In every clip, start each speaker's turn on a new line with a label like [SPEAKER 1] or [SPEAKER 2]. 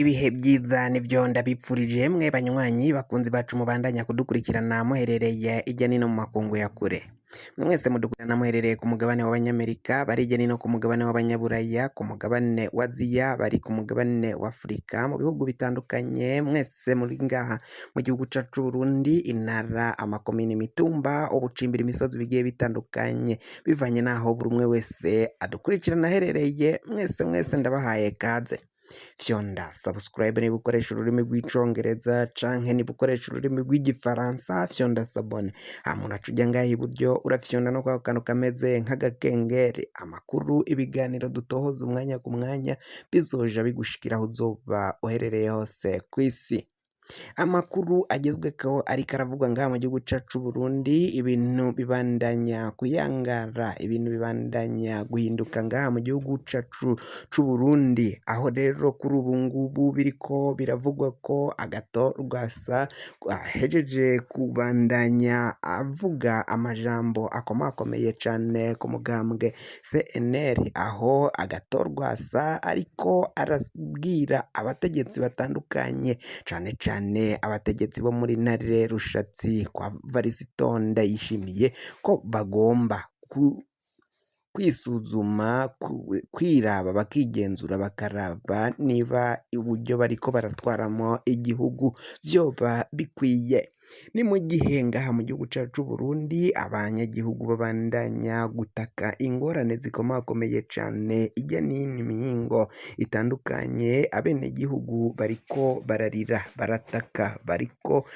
[SPEAKER 1] Ibihe vyiza nivyo ndabipfurije mwe banywanyi bakunzi bacu mubandanya kudukurikirana muherereye irya nino mu makungu ya kure. Mwe mwese mudukurikirana muherereye ku mugabane w'abanyamerika, bari hirya nino ku mugabane w'abanyaburaya, ku mugabane wa Aziya, bari ku mugabane wa Afurika, mu bihugu bitandukanye, mwese muri ngaha mu gihugu cacu c'Uburundi, intara, amakomine, imitumba, ubucimbira imisozi bigiye bitandukanye, bivanye n'aho buri umwe wese adukurikirana aherereye, mwese mwese ndabahaye kaze. Fyonda subscribe niba ukoresha ururimi rw'icongereza canke niba ukoresha ururimi rw'igifaransa, fyonda s'abonner. Hama uraca uja ngaha iburyo urafyonda no kwako kantu kameze nk'agakengeri. Amakuru, ibiganiro dutohoza umwanya ku mwanya bizoja bigushikira aho uzoba uherereye hose kw'isi. Amakuru agezweko ariko aravugwa ngaha mu gihugu cacu c'Uburundi, ibintu bibandanya kuyangara, ibintu bibandanya guhinduka ngaha mu gihugu cacu c'Uburundi, aho rero kuri ubu ngubu biriko biravugwa ko Agathon Rwasa ahejeje kubandanya avuga amajambo akomakomeye cane ku mugambwe CNL, aho Agathon Rwasa ariko arabwira abategetsi batandukanye cane cane abategetsi bo muri Ntare Rushatsi kwa Varisito Ndayishimiye ko bagomba kwisuzuma, kwiraba, bakigenzura, bakaraba niba uburyo bariko baratwaramo igihugu vyoba bikwiye. Ni mu gihe ngaha mu gihugu cacu c'Uburundi abanyagihugu babandanya gutaka ingorane zikomakomeye cane irya n'ino imihingo itandukanye, abenegihugu bariko bararira, barataka, bariko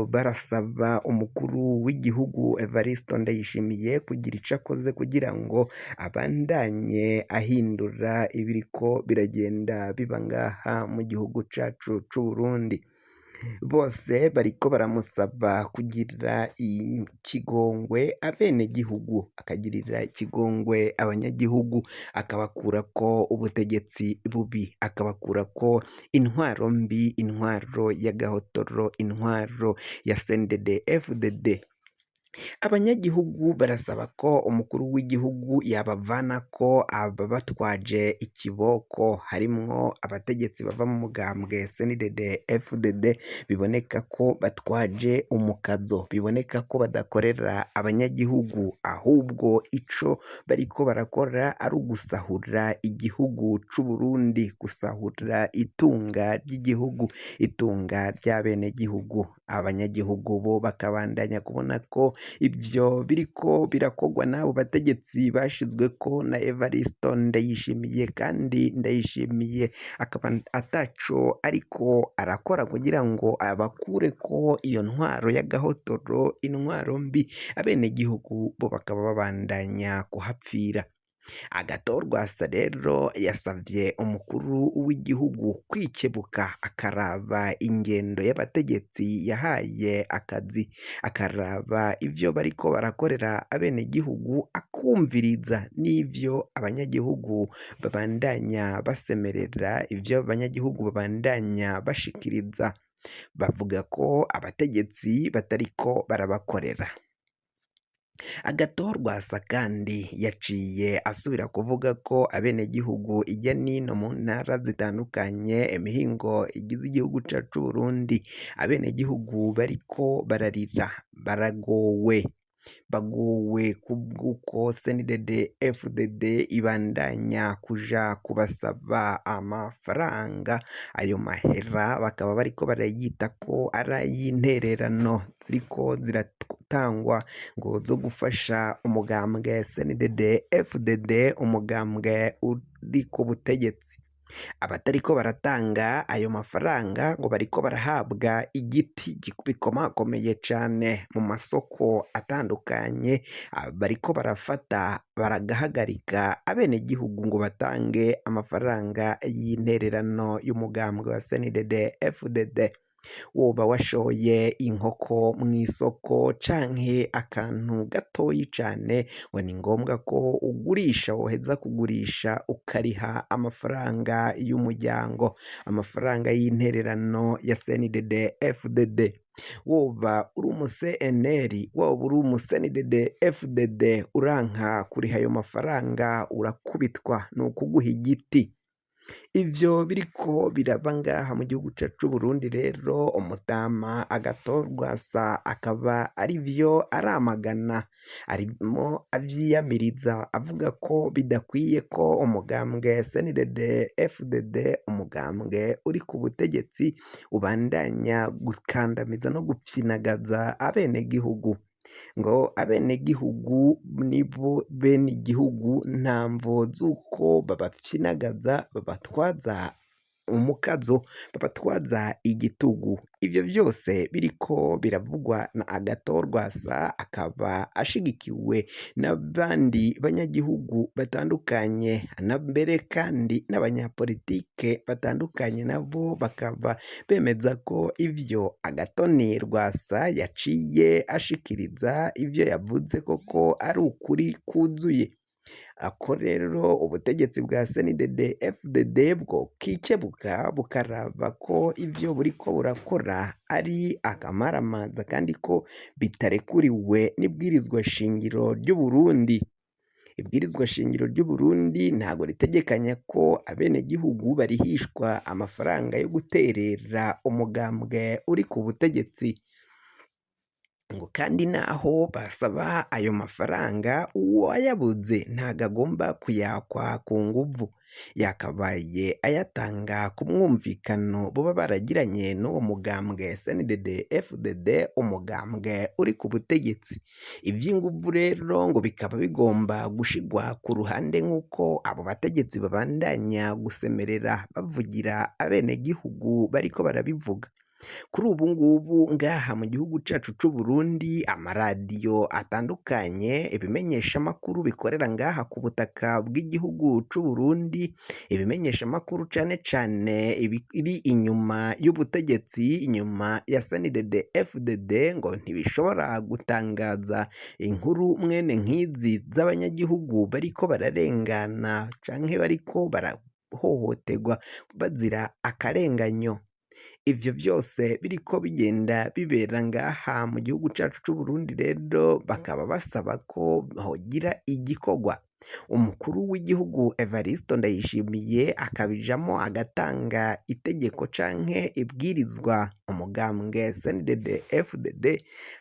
[SPEAKER 1] barasaba umukuru w'igihugu Evariste Ndayishimiye kugira ico akoze kugira ngo abandanye ahindura ibiriko biragenda biba ngaha mu gihugu cacu c'Uburundi. Bose bariko baramusaba kugira ikigongwe abenegihugu, akagirira ikigongwe abanyagihugu, akabakurako ubutegetsi bubi, akabakurako intwaro mbi, intwaro y'agahotoro, intwaro ya CNDD FDD. Abanyagihugu barasaba ko umukuru w'igihugu yabavanako ababatwaje ikiboko, harimwo abategetsi bava mu mugambwe CNDD FDD, biboneka ko batwaje umukazo, biboneka ko badakorera abanyagihugu, ahubwo ico bariko barakora ari ugusahura igihugu c'Uburundi, gusahura itunga ry'igihugu, itunga ry'abenegihugu. Abanyagihugu bo bakabandanya kubona ko ivyo biriko birakorwa n'abo bategetsi bashizweko na Evariste Ndayishimiye, kandi Ndayishimiye akaba ataco ariko arakora kugira ngo abakureko iyo ntwaro y'agahotoro, intwaro mbi, abenegihugu bo bakaba babandanya kuhapfira. Agathon Rwasa rero yasavye umukuru w'igihugu kwikebuka akaraba ingendo y'abategetsi yahaye akazi, akaraba ivyo bariko barakorera abenegihugu, akumviriza n'ivyo abanyagihugu babandanya basemerera, ivyo abanyagihugu babandanya bashikiriza. Bavuga ko abategetsi batariko barabakorera. Agathon Rwasa kandi yaciye asubira kuvuga ko abenegihugu irya nino mu ntara zitandukanye, imihingo igize igihugu cacu c'Uburundi, abenegihugu bariko bararira, baragowe, bagowe kubw'uko CNDD FDD ibandanya kuja kubasaba amafaranga, ayo mahera bakaba bariko barayita ko ari ay'intererano ziriko ziratangwa ngo zo gufasha umugambwe CNDD FDD, umugambwe uri ku butegetsi. Abatariko baratanga ayo mafaranga ngo bariko barahabwa igiti bikomakomeye cane mu masoko atandukanye, bariko barafata baragahagarika abenegihugu ngo batange amafaranga y'intererano y'umugambwe wa CNDD FDD. Woba washoye inkoko mw'isoko canke akantu gatoyi cane, ngo ni ngombwa ko ugurisha, woheza kugurisha ukariha amafaranga y'umuryango, amafaranga y'intererano ya CNDD FDD. Woba uri umu CNL, woba uri umu CNDD FDD, uranka kuriha ayo mafaranga urakubitwa, ni ukuguha igiti. Ivyo biriko biraba ngaha mu gihugu cacu c'Uburundi rero umutama Agathon Rwasa akaba arivyo aramagana, arimwo avyiyamiriza avuga ko bidakwiye ko umugambwe CNDD FDD umugambwe uri ku butegetsi ubandanya gukandamiza no gupyinagaza abenegihugu. Ngo abenegihugu nibo benegihugu nta mvo z'uko babapyinagaza babatwaza umukazo babatwaza igitugu ibyo byose biriko biravugwa na Agathon Rwasa akaba ashigikiwe n'abandi banyagihugu batandukanye na mbere kandi n'abanyapolitike batandukanye nabo bakaba bemeza ko ivyo Agathon Rwasa yaciye ashikiriza ivyo yavuze koko ari ukuri kuzuye. Ako rero ubutegetsi bwa CNDD FDD bwokikebuka bukaraba ko ivyo buriko burakora ari akamaramaza kandi ko bitarekuriwe n'ibwirizwa shingiro ry'Uburundi. Ibwirizwa shingiro ry'Uburundi ntago ritegekanya ko abenegihugu barihishwa amafaranga yo guterera umugambwe uri ku butegetsi. Ngo kandi naho basaba ayo mafaranga uwayabuze ntago agomba kuyakwa ku nguvu, yakabaye ayatanga ku mwumvikano boba baragiranye n'uwo mugambwe CNDD FDD umugambwe uri ku butegetsi. Ivy'inguvu rero ngo bikaba bigomba gushigwa ku ruhande nk'uko abo bategetsi babandanya gusemerera bavugira abenegihugu bariko barabivuga. Kuri ubu ngubu ngaha mu gihugu cacu c'Uburundi amaradiyo atandukanye, ibimenyeshamakuru bikorera ngaha ku butaka bw'igihugu c'Uburundi, ibimenyeshamakuru cane cane ibiri inyuma y'ubutegetsi, inyuma ya CNDD FDD ngo ntibishobora gutangaza inkuru mwene nk'izi z'abanyagihugu bariko bararengana canke bariko barahohoterwa bazira akarenganyo. Ivyo vyose biriko bigenda bibera ngaha mu gihugu cacu c'Uburundi rero bakaba basaba ko hogira igikorwa. Umukuru w'igihugu Evariste Ndayishimiye akabijamwo agatanga itegeko canke ibwirizwa umugambwe CNDD FDD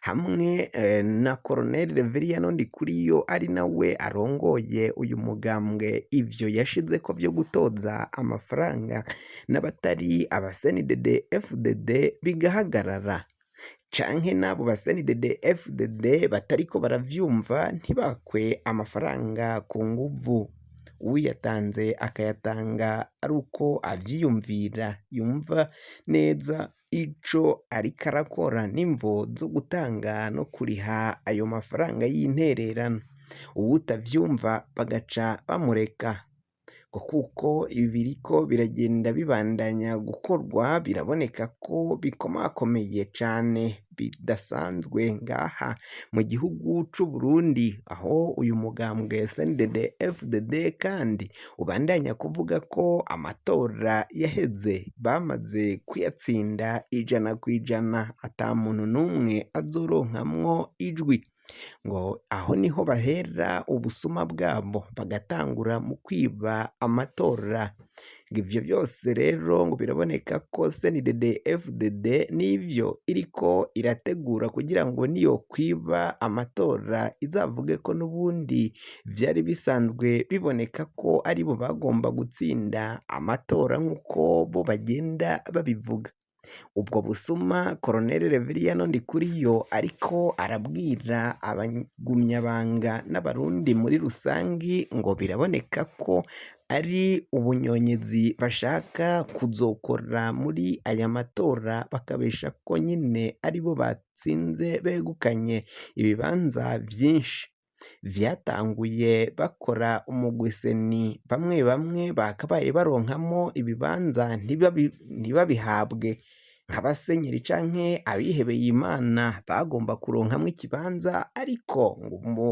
[SPEAKER 1] hamwe na Colonel Reveriyano Ndikuriyo ari nawe arongoye uyu mugambwe ivyo yashizeko vyo gutoza amafaranga n'abatari aba CNDD FDD bigahagarara canke n'abo ba CNDD FDD batariko baravyumva ntibakwe amafaranga ku nguvu, uyatanze akayatanga ari uko avyiyumvira yumva neza ico ariko arakora n'imvo zo gutanga no kuriha ayo mafaranga y'intererano, uwutavyumva bagaca bamureka ngo kuko ibi biriko biragenda bibandanya gukorwa biraboneka ko bikomakomeye cane bidasanzwe ngaha mu gihugu c'Uburundi aho uyu mugambwe CNDD FDD kandi ubandanya kuvuga ko amatora yaheze bamaze kuyatsinda 100% ata muntu n'umwe azoronkamwo ijwi. Ngo aho niho bahera ubusuma bwabo bagatangura mu kwiba amatora. Ngo ivyo byose rero ngo biraboneka ko CNDD FDD n'ivyo iriko irategura kugira ngo niyo kwiba amatora izavuge ko n'ubundi vyari bisanzwe biboneka ko aribo bagomba gutsinda amatora nk'uko bo bagenda babivuga. Ubwo busuma Colonel Reveriyano Ndikuriyo ariko arabwira abagumyabanga n'abarundi muri rusangi ngo biraboneka ko ari ubunyonyezi bashaka kuzokora muri aya matora bakabesha ko nyine aribo batsinze begukanye ibibanza vyinshi. Vyatanguye bakora umugwiseni bamwe bamwe bakabaye baronkamo ibibanza ntibabihabwe nk'abasenyeri canke abihebeye Imana bagomba kuronkamwo ikibanza ariko ngo mu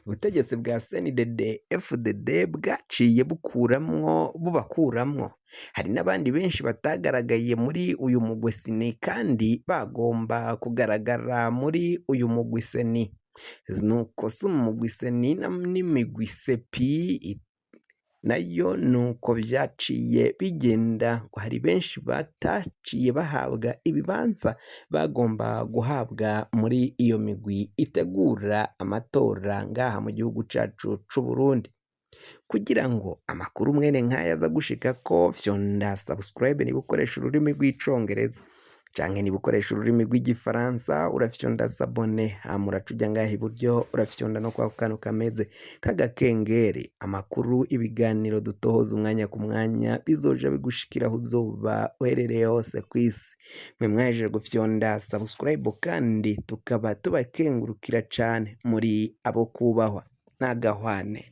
[SPEAKER 1] butegetsi bwa CNDD FDD bwaciye bukuramwo bubakuramwo. Hari n'abandi benshi batagaragaye muri uyu mugwi seni kandi bagomba kugaragara muri uyu mugwi seni. Nuko si umugwi seni n'imigwi sepi Nayo nuko vyaciye bigenda, ngo hari benshi bataciye bahabwa ibibanza bagomba guhabwa muri iyo migwi itegura amatora ngaha mu gihugu cacu c'Uburundi. Kugira ngo amakuru mwene nk'aya aza gushikako, fyonda subscribe niba ukoresha ururimi rw'icongereza, canke niba ukoresha ururimi rw'igifaransa urafyonda s'abonner, hama uraca uja ngaha iburyo urafyonda no kwako kantu kameze k'agakengeri. Amakuru, ibiganiro dutohoza umwanya ku mwanya bizoja bigushikira aho uzoba uherereye hose kw'isi. Mwe mwahejeje gufyonda subscribe kandi tukaba tubakengurukira cane, muri abo kubahwa n'agahwane.